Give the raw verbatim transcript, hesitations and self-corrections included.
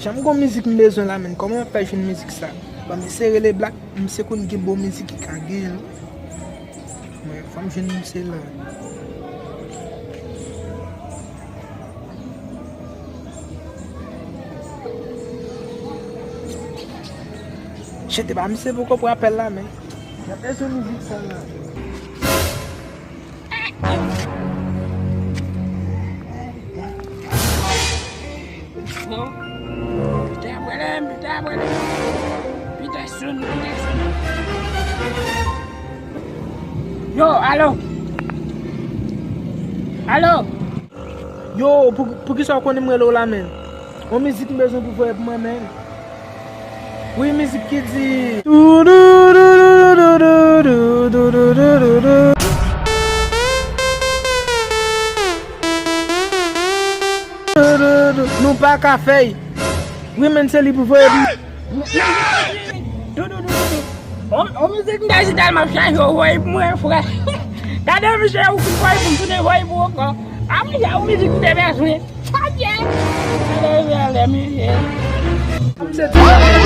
Jan m gon mizik m bezwen la, menn. Kòman m ap fè jwenn mizik sa? Ban m eseye rele Black, misye konn gen bon mizik ki ka genyen l. Mwen, fò m jwenn misye la. Shit, e pa misye poko pran apèl la, men. M ap eseye mizik sa la. Bon. Pita pwelem, pita pwelem. Pita soon, pita soon. Yo, alo. Alo. Yo, pou, poukisa w konnen m rele w la, menn? Yon mizik m bezwen pou voye pou mwen, menn. Wi, mizik ki di. Nou pa ka fè y. Wi, menn, se li pou voye pou mwen. Doudou, doudou, doudou. On, on mizik m ta di tèlman chaje w voye pou mwen, frè. Gade misye ou ki voye pou m tounen voye pou ou ankò. A misye ou mizik m te bezwen. Adye. Ale, ale, misye. Se ti